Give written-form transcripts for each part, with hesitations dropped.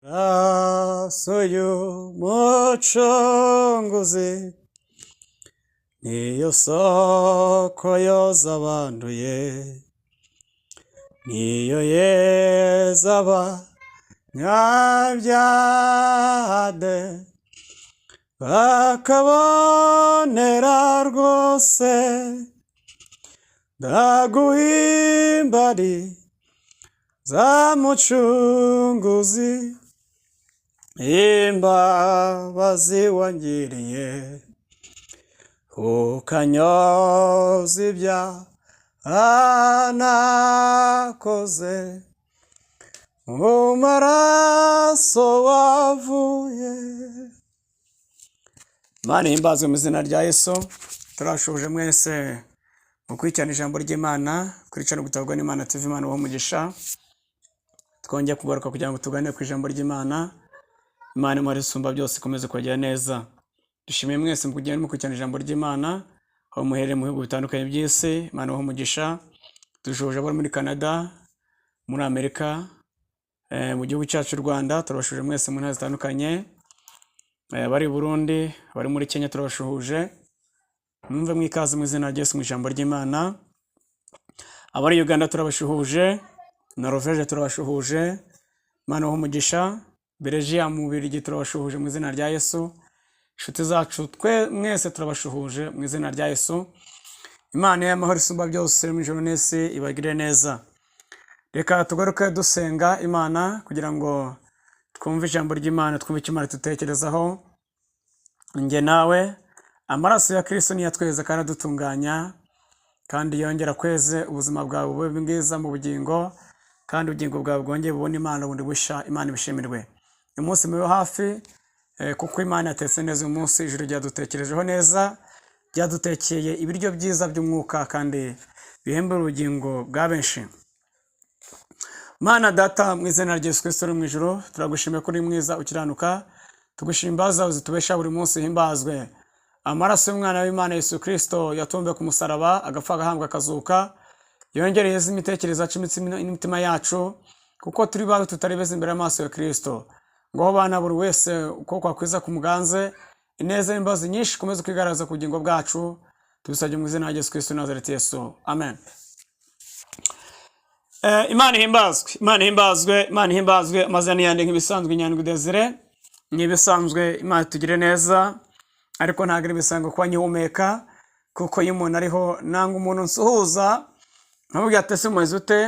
Amaraso y'Umucunguzi niyo soko yoza abanduye, niyo yeza abanyabyaha de, bakabonera rwose. Ndaguhimbariza Mucunguzi, imbabazi wangiriye, ukanyoza ibyaha nakoze, mu maraso wavuye. Imana ihimbazwe mu izina rya Yesu. Turashoje mwese mukurikirana ijambo ry'Imana kuri channel Gutabarwa n'Imana TV. Imana ibahe umugisha. Twongeye kugaruka kugira ngo tuganire ku ijambo ry'Imana. Imana imara isumba byose ikomeze kubagira neza. Dushimiye mwese mu kugenda mukurikirana ijambo ry'Imana aho muherereye mu bihugu bitandukanye by'isi. Imana ibahe umugisha. Dushoje abari muri Canada, muri Amerika, mu gihugu cyacu cy'u Rwanda. Turabashuje mwese mu ntara zitandukanye, abari i Burundi, abari muri Kenya, turabashuhuje. Mwumve mwikaze mu izina rya Yesu mu ijambo ry'Imana. Abari Uganda turabashuhuje, Norvège turabashuhuje, Imana ibahe umugisha. Belgium mu Bubiligi turabashuhuje mu izina rya Yesu. Inshuti zacu twe mwese turabashuhuje mu izina rya Yesu. Imana y'amahoro isumba byose mu ijuru n'isi ibagirire neza. Reka tugaruke dusenga Imana kugira ngo twumve ijambo ry'Imana, twumve icyo Imana itutekerezaho njye nawe. Amaraso ya Kristo niyo atweza kandi adutunganya, kandi yongera kweze ubuzima bwawe bube bwiza mu bugingo, kandi ubugingo bwawe bwongere bubone Imana bundi bushya. Imana ibishimirwe. Uyu munsi mube hafi, kuko Imana yatetse neza uyu munsi. Ijuru ryadutekerejeho neza, ryadutekeye ibiryo byiza by'umwuka kandi bihembera ubugingo bwa benshi. Mana Data, mu izina rya Yesu Kristo uri mu ijuru, turagushimiye ko uri mwiza ukiranuka. Tugushima imbabazi zawe zitubesha buri munsi. Himbazwe amaraso y'umwana w'Imana Yesu Kristo yatumbe ku musaraba, agapfa, agahambwa, akazuka. Yongereye imitekerereze yacu n'imitima yacu, kuko turi bawe tutari beza imbere y'amaso ya Kristo. Ngaho bana, buri wese uko kwakwiza ku muganze, ineza n'imbabazi nyinshi ikomeze kwigaragaza ku bugingo bwacu. Tubisabye mu izina rya Yesu Kristo Nazareti Yesu, amen. Imana ihimbazwe, Imana ihimbazwe, Imana ihimbazwe. Amazina ni yandi nk'ibisanzwe, Nyandwi Desire. Ni ibisanzwe, Imana tugire neza, ariko ntabwo ari ibisanzwe kuba nkihumeka, kuko iyo umuntu ariho nanga umuntu nsuhuza nkamubwira ati: "Ese umeze ute?"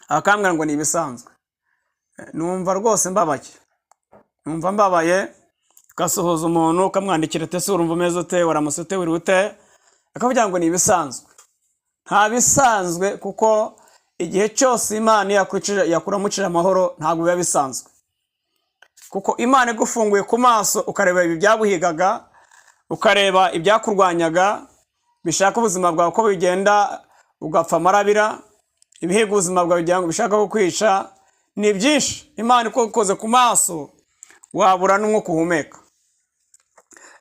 Akambwira ngo ni ibisanzwe. Numva rwose mbabaye, numva mbabaye. Ugasuhuza umuntu, ukamwandikira ati: "Ese urumva umeze ute? Waramutse ute? Wiriwe ute?" Akavugira ngo ni ibisanzwe. Nta bisanzwe, kuko igihe cyose Imana yakuramukije amahoro ntabwo biba bisanzwe, kuko Imana igufunguye ku maso ukareba ibi byaguhigaga, ukareba ibyakurwanyaga bishaka ubuzima bwawe ko bigenda ugapfa amarabira, ibihiga ubuzima bwawe kugira ngo bishaka kukwica ni byinshi. Imana ikukoze ku maso wabura n'umwuka uhumeka.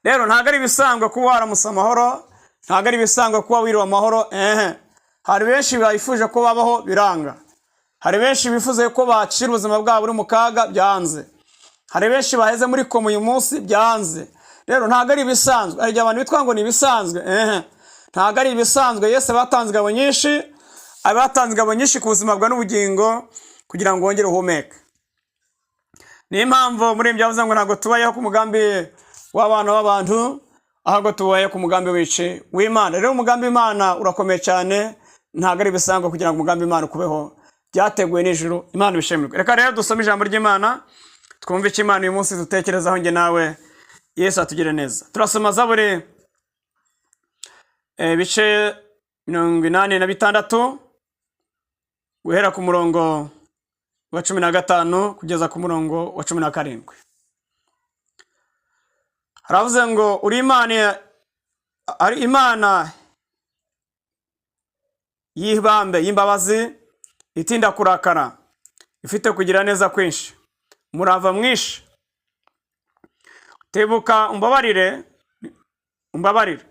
Rero ntabwo ari ibisanzwe kuba waramutse amahoro, ntabwo ari ibisanzwe kuba wiriwe amahoro. Ehe, hari benshi bifuje ko babaho biranga, hari benshi bifuza ko bacira ubuzima bwabo buri mu kaga byanze, hari benshi baheze muri koma uyu munsi byanze. Rero ntabwo ari ibisanzwe. Hari igihe abantu bitwa ngo ni ibisanzwe. Ehe, ntabwo ari ibisanzwe. Yesu batanze ingabo nyinshi, abatanze ingabo nyinshi ku buzima bwawe n'ubugingo kugira ngo wongere uhumeke. Niyo mpamvu muri ibyo yavuze ngo ntabwo tubayeho ku mugambi w'abana b'abantu, ahubwo tubaye ku mugambi wice w'Imana. Rero umugambi w'Imana urakomeye cyane. Ntabwo ari ibisanzwe kugira ngo umugambi w'Imana ukubeho, byateguwe n'ijuru. Imana ibishimirwe. Reka rero dusome ijambo ry'Imana, twumve icyo Imana uyu munsi dutekerezaho njye nawe. Yesu atugire neza. Turasoma Zaburi ibice 86, guhera ku murongo wa 15 kugeza ku murongo wa 17. Haravuze ngo: "Uri Imana, ari Imana y'ibambe, y'imbabazi, itinda kurakara, ifite kugira neza kwinshi, umurava mwinshi. Tebuka umbabarire, umbabarire,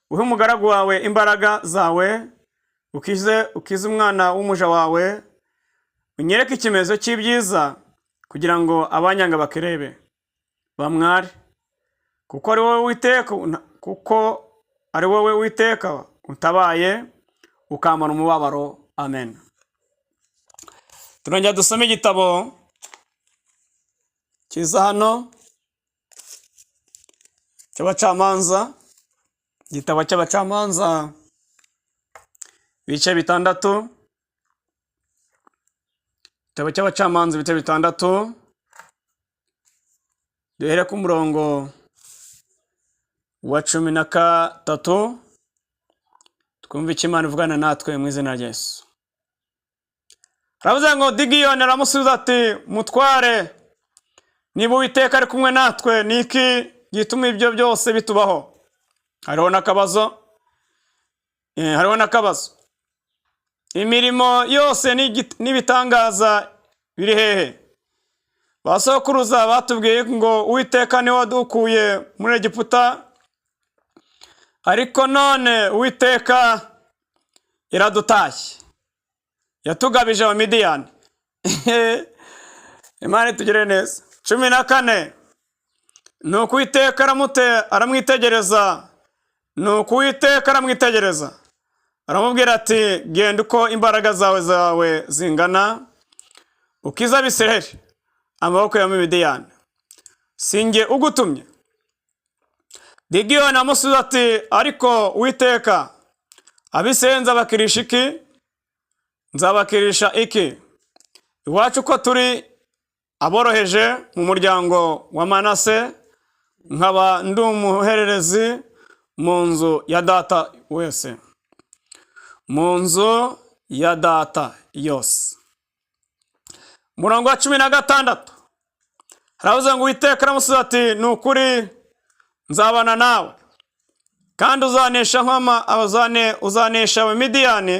uhe umugaragu wawe imbaraga zawe, ukize, ukize umwana w'umuja wawe. Unyereke ikimenyetso cy'ibyiza, Kugira ngo abanyanga bakirebe bamware, kuko ari wowe Uwiteka, kuko ari wowe Uwiteka utabaye ukamara umubabaro. Amen. Turongera dusome igitabo kiza hano cy'Abacamanza, igitabo cy'Abacamanza ibice 6, igitabo cy'Abacamanza ibice 6, duhere ku murongo wa 13, twumve icyo Imana ivugana natwe mu izina rya Yesu. Haravuze ngo: Gidiyoni aramusubiza ati: "Mutware, niba Uwiteka ari kumwe natwe, ni iki gituma ibyo byose bitubaho?" Hariho n'akabazo, hariho n'akabazo. Imirimo yose n'ibitangaza biri hehe? Ba sokuruza batubwiye ngo: 'Uwiteka niwe wadukuye muri Egiputa,' ariko none Uwiteka iradutashye, yatugabije Abamidiyani." Imana itugire neza. 14: Nuko Uwiteka aramwitegereza, nuko Uwiteka aramwitegereza, aramubwira ati: "Genda uko imbaraga zawe zingana, ukize Abisirayeli amaboko ya Midiyani. Sinjye ugutumye?" Gidiyoni amusubiza ati: "Ariko Uwiteka, Abisirayeli nzabakirisha iki? Nzabakirisha iki? Iwacu ko turi aboroheje mu muryango wa Manase, nkaba ndi umuhererezi mu nzu ya data wese, mu nzu ya data yose." Umurongo wa 16 haravuze ngo: Uwiteka aramusubiza ati: "Ni ukuri nzabana nawe, kandi uzanesha nk'ama uzane uzanesha Abamidiyani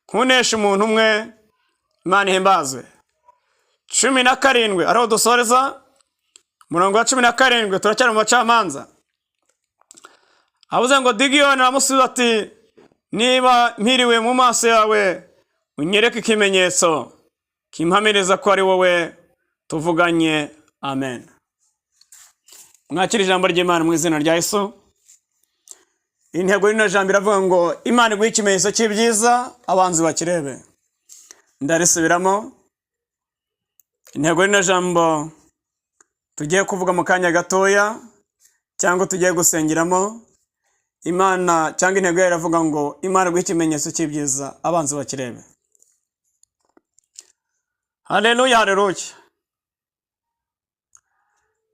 nkunesha umuntu umwe." Imana ihimbazwe. 17 ariho dusoreza, umurongo wa 17, turacyari mu Bacamanza. Avuze ngo: Gidiyoni aramusubiza ati: "Niba mpiriwe mu maso yawe, unyereke ikimenyetso kimpamiriza ko ari wowe tuvuganye." Amen. Mwakira ijambo ry'Imana mu izina rya Yesu. Intego y'ino jambo iravuga ngo: Imana iguhe ikimenyetso cy'ibyiza, abanzi bakirebe. Ndarisubiramo: intego y'ino jambo tugiye kuvuga mu kanya gatoya, cyangwa tugiye gusengeramo Imana, cyangwa intego yayo iravuga ngo: Imana iguhe ikimenyetso cy'ibyiza, abanzi bakirebe. Haleluya, haleluya.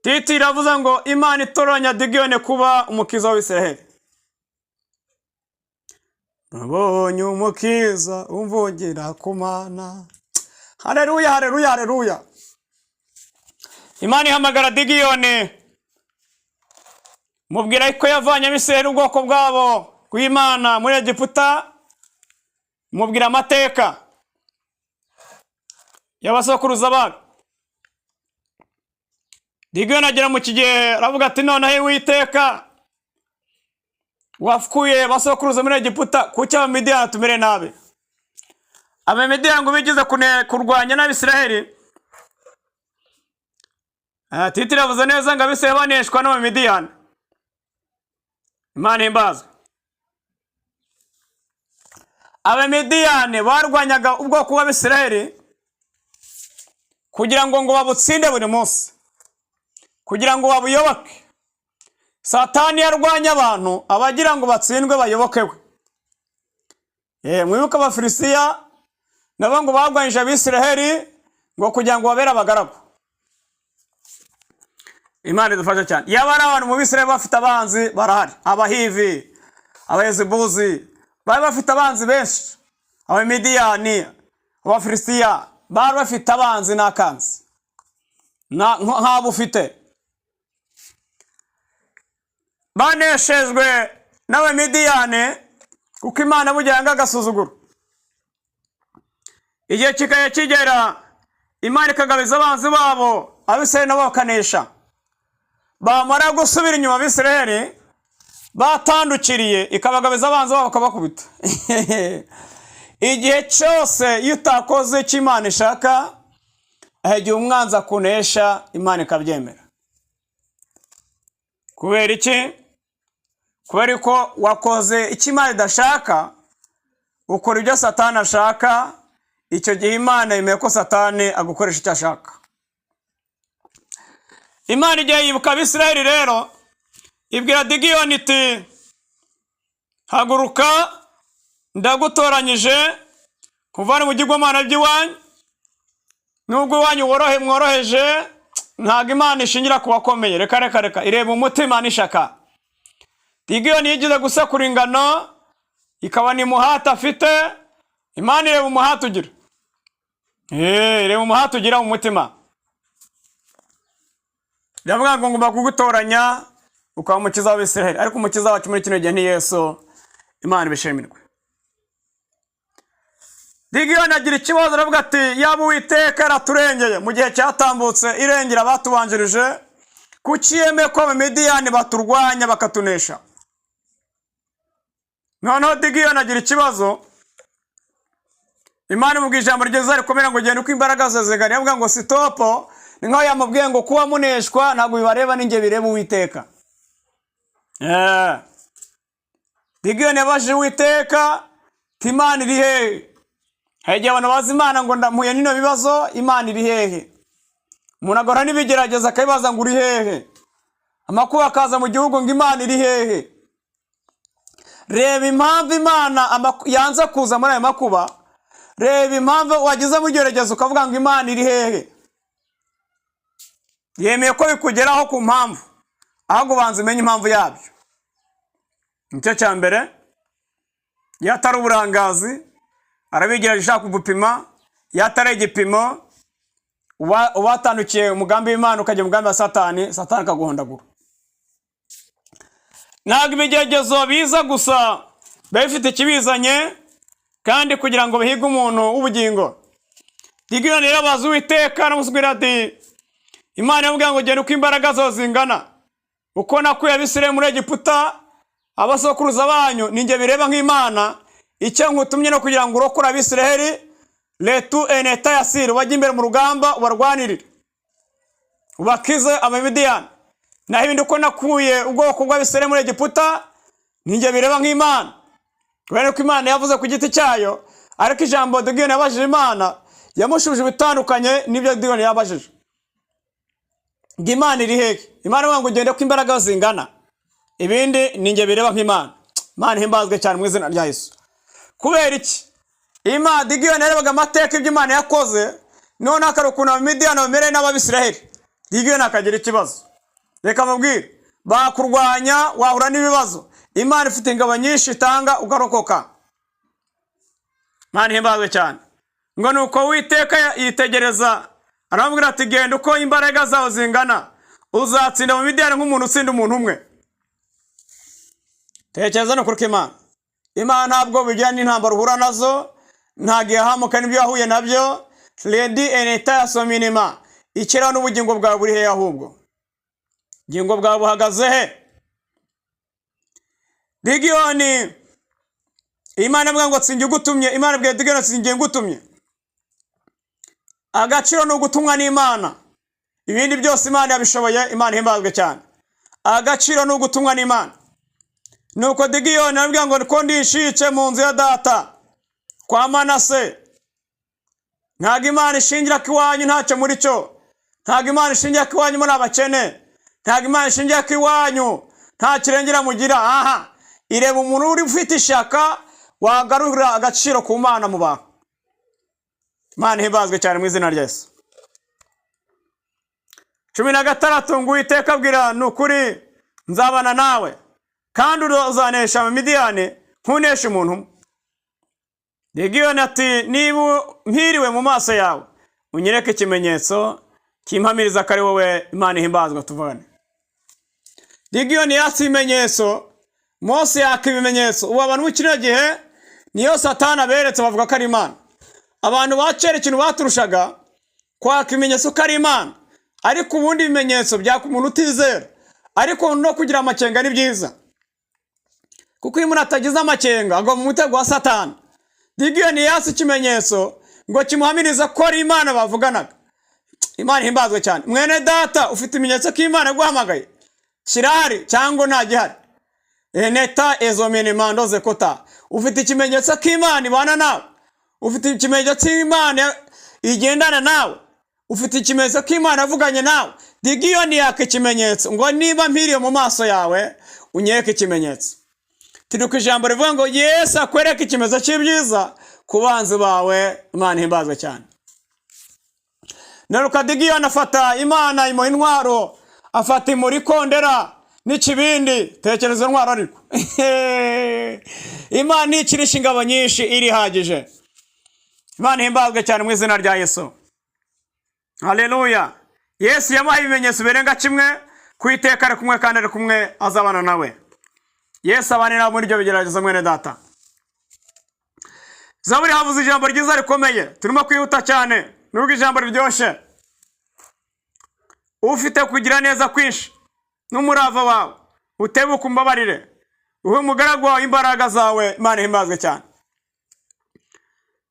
Titre iravuze ngo: Imana itoranya Gidiyoni kuba umukiza w'Isiraheli. Nabonye umukiza umvugira ku Mana. Haleluya, haleluya, haleluya. Imana ihamagara Gidiyoni, mubwira ko yavanye Abisirayeli, ubwoko bwabo bw'Imana, muri Egiputa, mubwira amateka y'abasokuruza babo. Gidiyoni agera mu kigihe aravuga ati: "Noneho Uwiteka, wakuye basokuruza muri Egiputa, kuki Abamidiyani tumere nabi?" Abamidiyani ngo bigeze kurwanya n'Abisiraheli. Titre yavuze neza ngo: Abisirayeli baneshwa n'Abamidiyani. Imana ihimbazwe. Abamidiyani barwanyaga ubwoko bw'Abisiraheli kugira ngo babutsinde buri munsi, kugira ngo babuyoboke. Satani iyo arwanya abantu, aba agira ngo batsindwe, bayoboke we. Mwibuke Abafilisitiya nabo ngo barwanyije Abisiraheli ngo kugira ngo babere abagaragu. Imana idufasha cyane. Yaba ari abantu mu Bisiraheli bafite abanzi, barahari: Abahivi, Abayezibuzi, bari bafite abanzi benshi, Abamidiyani, Abafilisitiya, bari bafite abanzi n'akanzi nk'abo ufite. Baneshejwe n'Abamidiyani, kuko Imana burya yanga agasuzuguro. Igihe kikajya kigera, Imana ikagabiza abanzi babo Abisirayeli, nabo bakanesha. Bamara gusubira inyuma, Abisirayeli batandukiriye, ikabagabiza abanzi babo, bakabakubita. Igihe cyose iyo utakoze icyo Imana ishaka, Igihe umwanzi akunesha, Imana ikabyemera. Kubera iki? Kubera ko wakoze icyo Imana idashaka, ukora ibyo Satani ashaka. Icyo gihe Imana yemeye ko Satani agukoresha icyo ashaka. Imana igihe yibuka Abisirayeli rero, ibwira Gidiyoni iti: "Haguruka, ndagutoranyije kuvana mu bigirwamana by'iwanyu." Nubwo iwanyu worohe mworoheje, ntabwo Imana ishingira ku bakomeye. Reka, reka, reka, ireba umutima n'ishaka. Gidiyoni yigize gusekura ingano, ikaba ni muhati afite. Imana ireba umuhati ugira, ireba umuhati ugira mu mutima. Iravuga ngo ngomba kugutoranya ukaba umukiza w'Abisiraheli. Ariko umukiza wacu muri kino gihe ni Yesu, Imana ibishimirwe. Gidiyoni agira ikibazo, aravuga ati: "Yaba Uwiteka yaraturengeye mu gihe cyatambutse, irengera abatubanjirije, kuki yemeye ko Abamidiyani baturwanya bakatunesha?" Noneho Gidiyoni agira ikibazo. Imana imubwiye ijambo ryiza rikomera ngo: "Genda uko imbaraga zawe zingana." Yavuga ngo stop. Ni nkaho yamubwiye ngo kuba muneshwa ntabwo bibareba, ninjye bireba Uwiteka. Gidiyoni yabajije Uwiteka ati: "Imana iri hehe?" Hari igihe abantu bazi Imana ngo: "Ndamuye n'ino bibazo, Imana iri hehe?" Umuntu agahora n'ibigerageza, akabibaza ngo: "Uri hehe?" Amakuba akaza mu gihugu, ngo: "Imana iri hehe?" Reba impamvu Imana yanze kuza muri ayo makuba. Reba impamvu wagize mu geragezo ukavuga ngo: "Imana iri hehe?" Yemeye ko bikugeraho ku mpamvu, ahubwo ubanza umenye impamvu yabyo. Nicyo cya mbere. Iyo atari uburangazi, arabigerageje, ashaka kugupima. Iyo atari igipimo, uba watandukiye umugambi w'Imana, ukajya mu mugambi wa Satani, Satani akaguhondagura. Ntabwo ibigeragezo biza gusa, biba bifite ikibizanye kandi kugira ngo bihige umuntu w'ubugingo. Gidiyoni rero abaza Uwiteka, aramubwira ati, Imana yamubwira ngo: "Genda uko imbaraga zawe zingana. Uko nakuye Abisirayeli muri Egiputa, abasokuruza banyu, ninjye bireba nk'Imana. Icyo nkutumye no kugira ngo urokore Abisirayeli, letu eneta yasiri, ubajye imbere mu rugamba, ubarwanirire, ubakize Abamidiyani. Naho ibindi, uko nakuye ubwoko bw'Abisirayeli muri Egiputa, ninjye bireba nk'Imana." Kubera ko Imana yavuze ku giti cyayo, ariko ijambo Gidiyoni yabajije Imana, yamushubije ibitandukanye n'ibyo Gidiyoni yabajije ngo: "Imana iri hehe?" Imana ivuga ngo: "Ugende ko imbaraga zingana, ibindi ninjye bireba nk'Imana." Imana ihimbazwe cyane mu izina rya Yesu. Kubera iki? Imana, Gidiyoni yarebaga amateka, ibyo Imana yakoze, noneho akareba ukuntu Abamidiyani bamereye n'Ababisiraheli. Gidiyoni akagira ikibazo. Reka mubwire, bakurwanya, wahura n'ibibazo, Imana ifite ingabo nyinshi itanga ugarokoka. Imana ihimbazwe cyane. Ngo ni uko Uwiteka yitegereza, aramubwira ati: "Genda uko imbaraga zawe zingana, uzatsinda mu Midiyani nk'umuntu utsinda umuntu umwe." Tekereza no kuri Imana. Imana ntabwo bijyana n'intambara uhura nazo, ntabwo ihahamuka n'ibyo wahuye nabyo. Redi eneta ya sominima ikiraho n'ubugingo bwawe buri hehe? Ahubwo ubugingo bwawe buhagaze he? Gidiyoni, Imana ivuga ngo: "Sinjye ugutumye." Imana ibwiye Gidiyoni: "Sinjye ngutumye." Agaciro ni ugutumwa n'Imana, ibindi byose Imana yabishoboye. Imana ihimbazwe cyane. Agaciro ni ugutumwa n'Imana. Nuko Gidiyoni arabwira ngo: "Ko ndishice mu nzu ya data kwa Manase." Ntabwo Imana ishingira ko iwanyu ntacyo muri cyo. Ntabwo Imana ishingira ko iwanyu muri abakene. Ntabwo Imana ishingira ko iwanyu nta kirengera mugira. Aha ireba umuntu uri ufite ishyaka, wagarurira agaciro ku Mana mu bantu. Imana ihimbazwe cyane mu izina rya Yesu. 16 ngo: Uwiteka abwira: "Ni ukuri nzabana nawe, kandi uzanesha Abamidiyani nkunesha umuntu umwe." Gidiyoni ati: "Niba mpiriwe mu maso yawe, unyereke ikimenyetso kimpamiriza ko ari wowe." Imana ihimbazwa, tuvugane. Gidiyoni yatse ibimenyetso, Mose yaka ibimenyetso. Ubu abantu muri kino gihe niyo Satani aberetse, bavuga ko ari Imana. Abantu ba kera, ikintu baturushaga, kwaka ibimenyetso ko ari Imana. Ariko ubundi ibimenyetso byaka umuntu utizera. Ariko no kugira amakenga ni byiza, kuko iyo umuntu atagize amakenga agwa mu mutego wa Satani. Gidiyoni yatse ikimenyetso ngo kimuhamirize ko ari Imana bavuganaga. Imana ihimbazwe cyane. Mwene data, ufite ibimenyetso ko Imana yaguhamagaye? Kirahari cyangwa nta gihari? Eneta ezomenimando zekota. Ufite ikimenyetso ko Imana ibana nawe? Ufite ikimenyetso cy'Imana igendana nawe? Ufite ikimenyetso ko Imana yavuganye nawe? Digiyoni yaka ikimenyetso ngo: "Niba mpiriye mu maso yawe, unyereke ikimenyetso." Turi ku ijambo rivuga ngo Yesu akwereke ikimenyetso cy'ibyiza ku banzi bawe. Imana ihimbazwe cyane. Naruka Digiyoni afata, Imana imuha intwaro, afata imuri, ikondera n'ikibindi. Tekereza intwaro, ariko Imana ntikirisha ingabo nyinshi, irihagije. Imana ihimbazwe cyane mu izina rya Yesu. Haleluya! Yesu yamuhaye ibimenyetso birenga kimwe ku iteka ari kumwe, kandi ari kumwe, azabana nawe. Yesu abane nawe muri ibyo bigeragezo, mwene data. Zaburi havuze ijambo ryiza rikomeye. Turimo kwihuta cyane nubwo ijambo riryoshye. Ufite kugira neza kwinshi n'umurava wawe, utebuke umbabarire, uhe umugaragu wawe imbaraga zawe. Imana ihimbazwe cyane.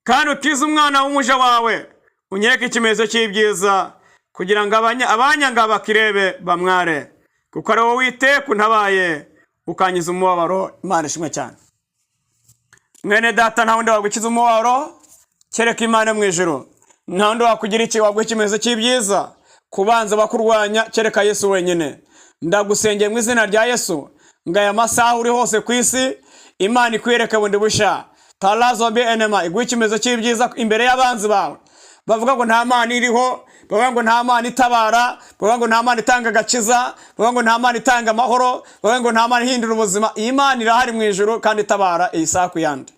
Kandi utize umwana w'umuja wawe, unyereke ikimenyetso cy'ibyiza, kugira ngo abanyanga bakirebe bamware, kuko ari wowe Witeka untabaye, ukankiza umubabaro. Imana ishimwe cyane. Mwene data, nta wundi wagukiza umubabaro kereka Imana yo mu ijuru. Nta wundi wakugira iki, waguha ikimenyetso cy'ibyiza kubanza bakurwanya, kereka Yesu wenyine. Ndagusengeye mu izina rya Yesu ngo aya masaha uri hose ku isi, Imana ikwereke bundi bushya tarazo be enema, iguha ikimenyetso cy'ibyiza imbere y'abanzi bawe bavuga ngo nta Mana iriho, bavuga ngo nta Mana itabara, bavuga ngo nta Mana itanga agakiza, bavuga ngo nta Mana itanga amahoro, bavuga ngo nta Mana ihindura ubuzima. Iyi Mana irahari mu ijuru kandi itabara iyi saha ku yandi.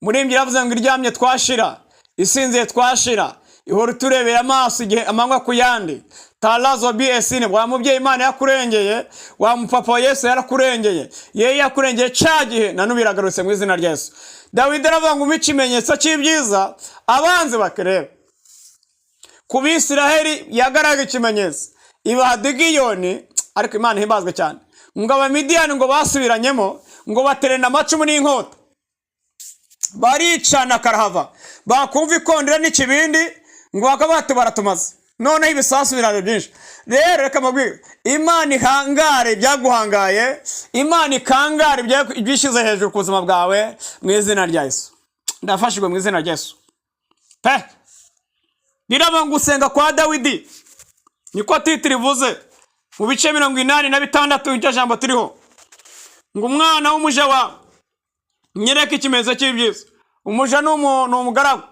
Murimbyi yavuze ngo iryamye twashira, isinziye twashira, ihora iturebera amaso igihe amanywa ku yandi. Tarazo bsn wa mubyeyi, Imana yakurengeye. Wa mupapa wa, Yesu yarakurengeye. Ye yakurengeye cya gihe, na n'ubu iragarutse mu izina rya Yesu. Dawidi aravuga ngo umpe ikimenyetso cy'ibyiza, abanzi bakireba. Ku Bisiraheli yagaragaye ikimenyetso, ibaha Digiyoni. Ariko Imana ihimbazwe cyane, ngo Abamidiyani ngo basubiranyemo, ngo baterana amacumu n'inkota, baricana karahava. Bakumva ikondera n'ikibindi, ngo bakaba bati: "Baratumaze." Noneho ibisasu biraje byinshi. Rero reka mabwire, Imana ihangare ibyaguhangaye, Imana ikangare ibyishyize hejuru ku buzima bwawe mu izina rya Yesu. Ndafashijwe mu izina rya Yesu pe. Biraba ngo gusenga kwa Dawidi, niko titre ivuze mu bice 86. Iryo jambo turiho ngo umwana w'umuja wawe, nyereke ikimenyetso cy'ibyiza. Umuja ni umugaragu.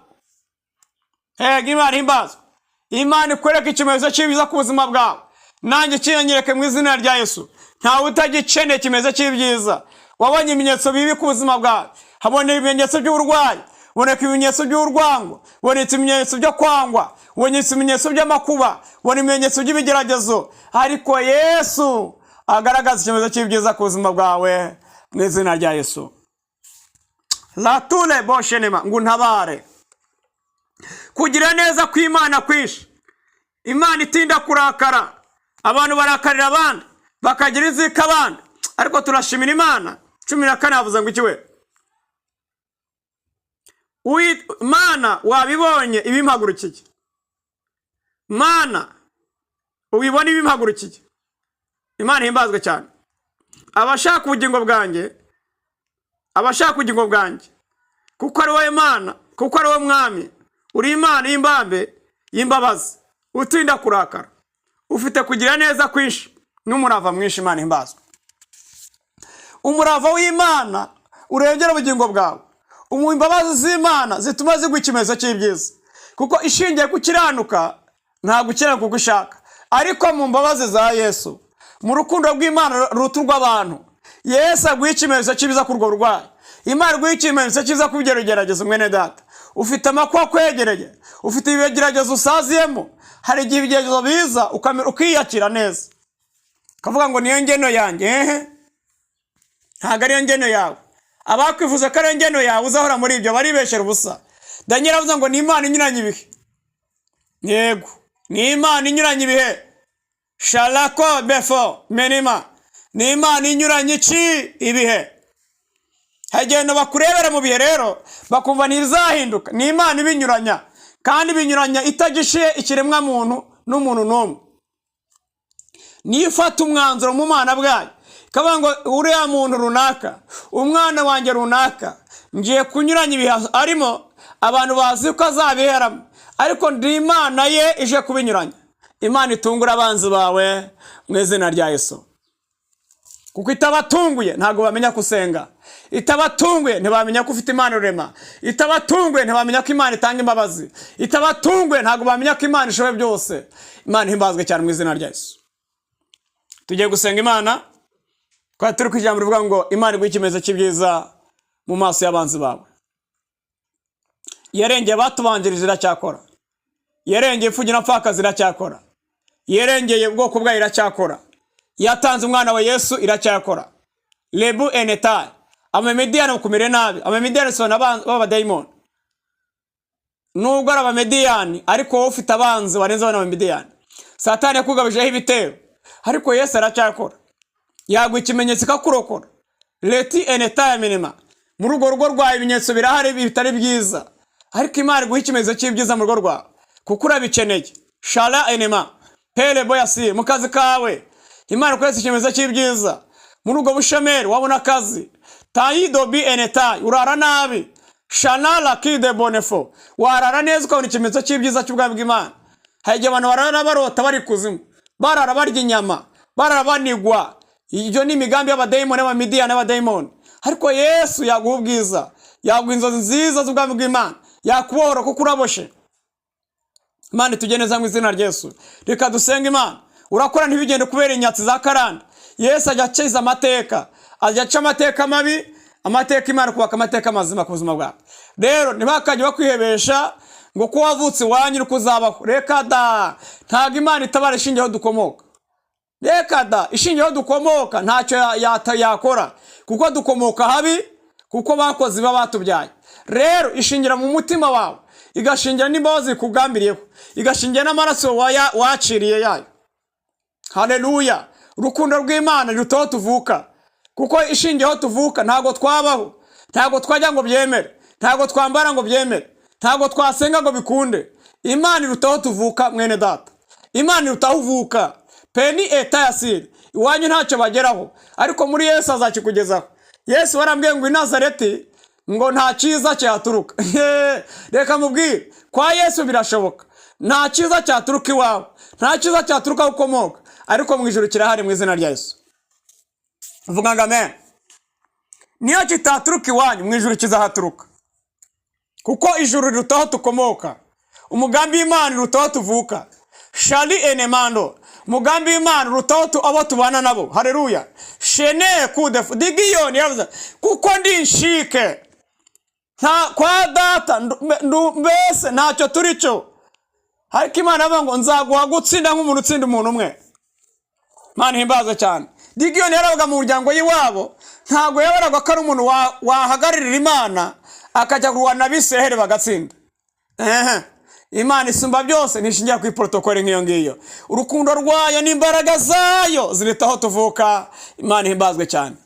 Hega Imana himbazwa. Imana ikwereka ikimenyetso cy'ibyiza ku buzima bwawe, nanjye kinyereke mu izina rya Yesu. Ntawe utagikeneye ikimenyetso cy'ibyiza. Wabonye ibimenyetso bibi ku buzima bwawe, haboneka ibimenyetso by'uburwayi, boneka ibimenyetso by'urwango, bonetse ibimenyetso byo kwangwa, bonetse ibimenyetso by'amakuba, bona ibimenyetso by'ibigeragezo, ariko Yesu agaragaza ikimenyetso cy'ibyiza ku buzima bwawe mu izina rya Yesu. Lature boshenema ngo untabare. Kugira neza kw'Imana kwinshi, Imana itinda kurakara. Abantu barakarira abandi, bakagira inzika abandi, ariko turashimira Imana. 14 yavuze ngo iki we? Mana, wabibonye ibimpagurukiye. Mana, ubibone ibimpagurukiye. Imana ihimbazwe cyane. Abashaka ubugingo bwanjye, abashaka ubugingo bwanjye, kuko ari wowe Mana, kuko ari wowe Mwami, uri Imana y'imbambe, y'imbabazi, utinda kurakara, ufite kugira neza kwinshi n'umurava mwinshi. Imana ihimbazwe. Umurava w'Imana urengera ubugingo bwawe. Imbabazi z'Imana zituma zigwa ikimenyetso cy'ibyiza, kuko ishingiye gukiranuka, ntabwo ukiranuka uko ushaka, ariko mu mbabazi za Yesu, mu rukundo rw'Imana ruta urw'abantu, Yesu aguha ikimenyetso cy'ibyiza kuri urwo burwayi. Imana iguha ikimenyetso cyiza ku bigeragezo. Mwene data, ufite amakuba akwegereye, ufite ibigeragezo usaziyemo. Hari igihe ibigeragezo biza ukiyakira neza, ukavuga ngo niyo ngeno yanjye. Ehe, ntabwo ariyo ngeno yawe. Abakwifuza ko ariyo ngeno yawe, uzahora muri ibyo, baribeshyera ubusa. Daniel avuze ngo ni Imana inyuranye ibihe. Yego, ni Imana inyuranye ibihe. Sharako befo menima, ni Imana inyuranye iki? Ibihe. Hagenda bakurebera mu bihe rero, bakumva ntibizahinduka. Ni Imana ibinyuranya. Kandi binyuranya itagishiye ikiremwa muntu n'umuntu n'umwe. Niyo ifata umwanzuro mu mana bwayo, ikavuga ngo uriya muntu runaka, umwana wanjye runaka, ngiye kunyuranya ibihe arimo, abantu bazi ko azabiheramo, ariko ndi Imana ye ije kubinyuranya. Imana itungura abanzi bawe mu izina rya Yesu, kuko itabatunguye ntabwo bamenya ko usenga, itabatunguye ntibamenya ko ufite Imana rurema, itabatunguye ntibamenya ko Imana itanga imbabazi, itabatunguye ntabwo bamenya ko Imana ishoboye byose. Imana ihimbazwe cyane mu izina rya Yesu. Tugiye gusenga Imana. Twari turi ku ijambo rivuga ngo Imana iguhe ikimenyetso cy'ibyiza mu maso y'abanzi bawe. Yarengeye abatubanjirije, iracyakora. Yarengeye imfubyi n'abapfakazi, iracyakora. Yarengeye ubwoko bwayo, iracyakora. Yatanze umwana wa Yesu, iracyakora. Lebu enetayi Abamediyani bakumire nabi. Abamediyani si b'abadayimoni, nubwo ari Abamediyani, ariko wowe ufite abanzi barenze abana b'Abamediyani. Satani yakugabijeho ibitero, ariko Yesu aracyakora. Yaguha ikimenyetso ikakurokora. Leti enetayi minima. Muri urwo rugo rwawe ibimenyetso birahari bitari byiza, ariko Imana iguha ikimenyetso cy'ibyiza mu rugo rwawe kuko urabikeneye. Shara enema pere boyasi. Mu kazi kawe Imana ikoretse ikimenyetso cy'ibyiza. Muri ubwo bushomeri wabona akazi. Tayidobi enetayi. Urara nabi, shana lakide bonefo. Warara neza ukabona ikimenyetso cy'ibyiza cy'ubwami bw'Imana. Hari igihe abantu barara barota bari kuzimu, barara barya inyama, barara banigwa. Ibyo ni imigambi y'abadayimoni, y'Abamidiyani n'abadayimoni, ariko Yesu yaguha ubwiza, yaguha inzozi nziza z'ubwami bw'Imana, yakubohora kuko uraboshe. Imana itugeneza mu izina rya Yesu. Reka dusenge Imana. Urakora ntibigende kubera inyatsi za karande. Yesu ajya akiza amateka, ajya aca amateka mabi, amateka Imana kubaka amateka mazima ku buzima bwawe. Rero ntibakajye bakwihebesha ngo ko wavutse iwanyu uri kuzabaho. Reka da, ntabwo Imana itabara ishingiye aho dukomoka. Reka da, ishingiye aho dukomoka ntacyo yakora, kuko dukomoka habi, kuko bakoze iba batubyaye. Rero ishingira mu mutima wawe, igashingira n'imbabazi ikugambiriyeho, igashingira n'amaraso waciriye yayo. Haleluya! Urukundo rw'Imana ruta aho tuvuka, kuko ishingiye aho tuvuka ntabwo twabaho, ntabwo twajya ngo byemere, ntabwo twambara ngo byemere, ntabwo twasenga ngo bikunde. Imana iruta aho tuvuka, mwene data. Imana iruta aho uvuka. Peni etayasiri. Iwanyu ntacyo bageraho, ariko muri Yesu azakikugezaho. Yesu warambwiye ngo i Nazareti ngo nta cyiza cyaturuka. Reka mubwire, kwa Yesu birashoboka. Nta cyiza cyaturuka iwawe, nta cyiza cyaturuka aho ukomoka, ariko mu ijuru kirahari mu izina rya Yesu. Vuga ngo amen. Niyo kitaturuka iwanyu, mu ijuru kizahaturuka, kuko ijuru riruta aho tukomoka. Umugambi w'Imana uruta aho tuvuka. Shari enemando. Umugambi w'Imana uruta abo tubana nabo. Hareruya! Shene kudefu. Digiyoni yavuze kuko ndi inshike nta kwa data mbese ntacyo turi cyo, ariko Imana avuga ngo nzaguha gutsinda nk'umuntu utsinda umuntu umwe. Imana ihimbaza cyane. Digiyoni yarabaga mu muryango y'iwabo, ntabwo yabaraga ko ari umuntu wahagararira Imana akajya kurwana n'Abisiraheli bagatsinda. Ehe. Imana isumba byose ntishingira kuri protocole nk'iyo ngiyo. Urukundo rwayo n'imbaraga zayo ziruta aho tuvuka. Imana ihimbazwe cyane.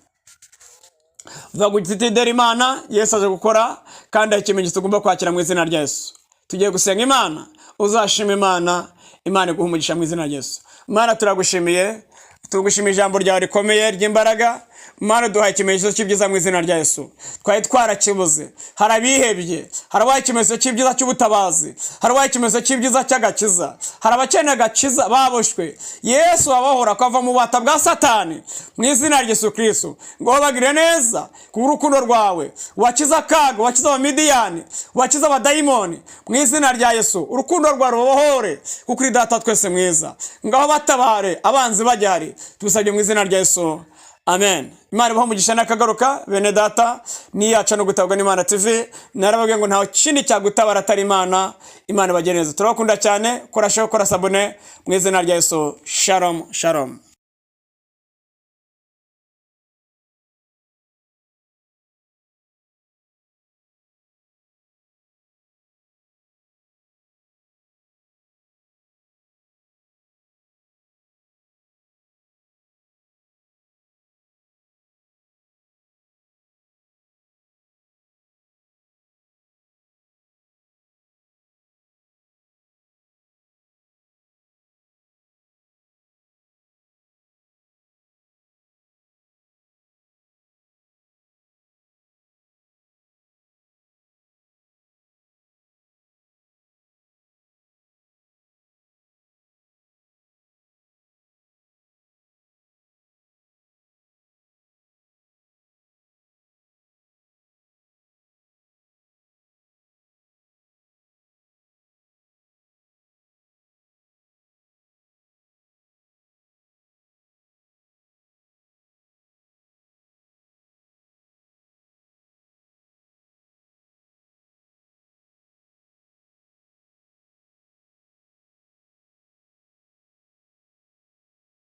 Vuga uti dore Imana, Yesu aje gukora kandi hari ikimenyetso tugomba kwakira mu izina rya Yesu. Tugiye gusenga Imana. Uzashima Imana, Imana iguha umugisha mu izina rya Yesu. Imana, turagushimiye, tugushimiye ijambo ryawe rikomeye ry'imbaraga. Mana, duhaye ikimenyetso cy'ibyiza mu izina rya Yesu. Twari twarakibuze. Hari abihebye, hari abahaye ikimenyetso cy'ibyiza cy'ubutabazi, hari abahaye ikimenyetso cy'ibyiza cy'agakiza, hari abakeneye agakiza baboshywe. Yesu abahora akava mu bubata bwa Satani mu izina rya Yesu Kristo, ngo babagire neza ku rukundo rwawe, wakize akaga, wakize Abamidiyani, wakize abadayimoni mu izina rya Yesu. Urukundo rwawe rubabohore, kuko uri Data twese mwiza. Ngaho batabare abanzi bagihari. Tubisabye mu izina rya Yesu, amen. Imana ibahe umugisha n'akagaruka, bene data. Niyaca no gutabwa n'Imana TV. Narababwiye ngo nta kindi cyagutabara atari Imana. Imana ibagire neza, turabakunda cyane. Kora share, kora s'abonner mu izina rya Yesu. Shalom, shalom.